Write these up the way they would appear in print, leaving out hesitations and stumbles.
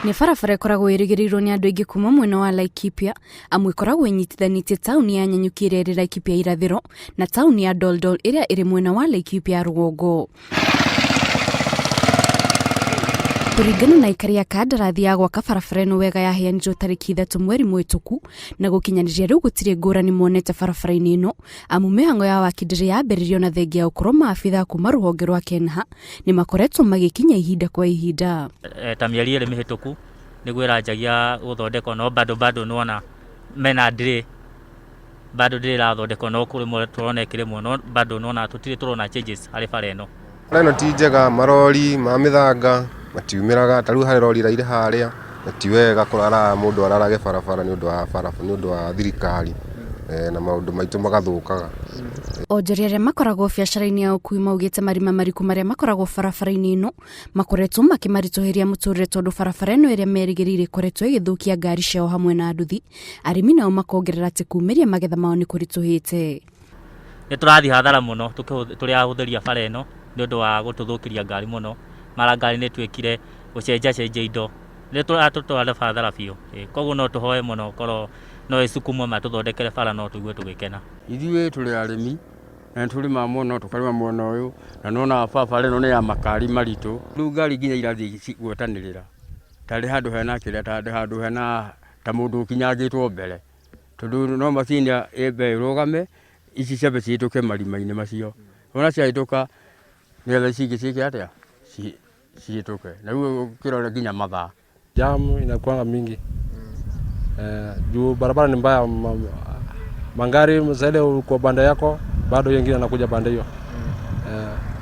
Nĩ barabara ĩkoragwo ĩrĩgĩrĩirwo nĩ andũ aingĩ kuma mwena wa Laikipia, amu ĩkoragwo ĩnyitithanĩtie taũni ya Nanyuki ĩrĩa ĩrĩ Laikipia irathĩro na taũni ya Doldol ĩrĩa ĩrĩ mwena wa Laikipia ya rũgongo. Kũringana na aikari a kandarathi ya gwaka barabara ĩno wega yaheanirwo tarĩki 3 mweri mũhĩtũku, na gũkinyanĩria rĩu gũtirĩ ngũrani monete barabara-inĩ ĩno, amu mĩhang'o ya waki ndĩrĩ yambĩrĩrio na thengia ya gũkorwo maabithaa kuma rũhonge rwa KENHA nĩ makoretwo magĩkinya ihinda kwa ihinda. Ta mĩeri 2 mĩhĩtũku nĩguo ĩranjagia gũthondekwo, no bado bado nĩwona mena delay, bado ndĩrĩ ĩrathondekwo, no kũrĩmwo tũrona ĩkĩrĩmwo, no bado nĩwona tũtirĩ tũrona changes harĩ bara ĩno. Bara ĩno ti njega, marori ma mĩthanga matiumĩraga, ta rĩu harĩ rori ĩraire harĩa, na ti wega kũrara mũndũ ararage barabara nĩ ũndũ wa bara, nĩ ũndũ wa thirikari na maũndũ maitũ magathũkaga. Onjoria arĩa makoragwo biacara-inĩ ya ũkui maugĩte marima mariku marĩa makoragwo barabara-inĩ ĩno makoretwo makĩmaritũhĩria mũtũrĩre, tondũ barabara ĩno ĩrĩa merĩgĩrĩire ĩkoretwo ĩgĩthũkia ngari ciao hamwe na nduthi. Arĩmi nao makongerera atĩ kumĩria magetha mao nĩ kũritũhĩte. Nĩ tũrathiĩ hathara mũno tũrĩ ahũthĩri a bara ĩno nĩ ũndũ wa gũtũthũkĩria ngari mũno, mara ngari nĩ ĩtuĩkire gũcenjacenjia indo, nĩ tũratũtwara hathara biũ, koguo no tũhoe mũno korwo no ĩsukumwo matũthondekere bara no tũigue tũgĩkena. Ithuĩ tũrĩ arĩmi na nĩ tũrĩmaga mũno, tũkarĩma mwena ũyũ, na nĩwona barabara ĩno nĩ ya makari maritũ, rĩu ngari nginya irathiĩ gwetanĩrĩra, tarĩ handũ hena kĩrĩa, tarĩ handũ hena ta mũndũ ũkinyangĩtwo mbere, tondũ no macini ĩmbe ĩrũgame, ici ciambe cihĩtũke marima-inĩ macio, wona ciahĩtũka nĩgetha ici ingĩ ciĩke atĩa, cihĩtũke, na rĩu ũkĩrora nginya mathaa. Jamu inakuanga mingi juu barabara ni mbaya, mangari zaidi kwa banda yako bado wengine anakuja banda hiyo,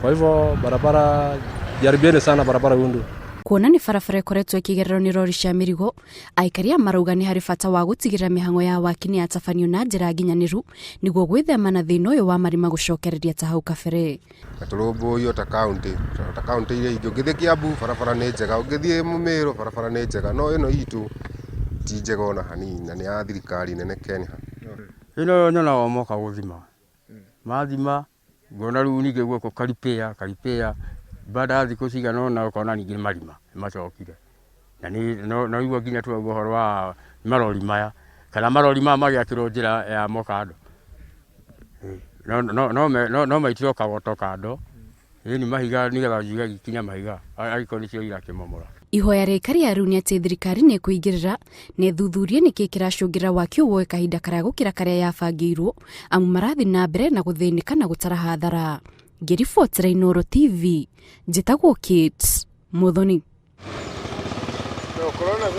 kwa hivyo barabara jaribieni sana barabara iundwe. Kuona nĩ barabara ĩkoretwo ĩkĩgererwo nĩ rori cia mĩrigo, aikari a marauga nĩ harĩ bata wa gũtigĩrĩra mĩhang'o ya waki nĩ yatabanio na njĩra nginyanĩru nĩguo gwĩthema na thĩna ũyũ wa marima gũcokereria ta hau kabere. Na tũrũmbũiyo ta kaunti, ta kaunti iria ingĩ, ũngĩthiĩ Kiambu barabara nĩ njega, ũngĩthiĩ Meru barabara nĩ njega, no ĩno itũ ti njega ona hanini, na nĩ ya thirikari nene KENHA. Ĩno nyonaga o moka gũthima, mathima ngona rĩu ningĩ guoko karipĩa karipĩa, baada ya thikũ cigana ũna ũkona ningĩ marima nĩmacokire, na nĩ no nginya tũrauga ũhoro wa marori maya, kana marori maya magĩakĩrwo njĩra ya mokando, no maitirwo kagoto kando, ĩni mahiga nĩgetha igagĩkinya mahiga angĩkorwo nĩcio irakĩmomora. Ihoya rĩa aikari a rĩu nĩ atĩ thirikari nĩ ĩkũingĩrĩra na ĩthuthurie nĩkĩ kĩracũngĩrĩra waki ũyũ woe kahinda karaya gũkĩra karĩa yabangĩirwo, amu marathiĩ na mbere na gũthĩnĩka na gũtara hathara. Ngĩribotera Inooro TV, njĩtagwo Kate Muthoni.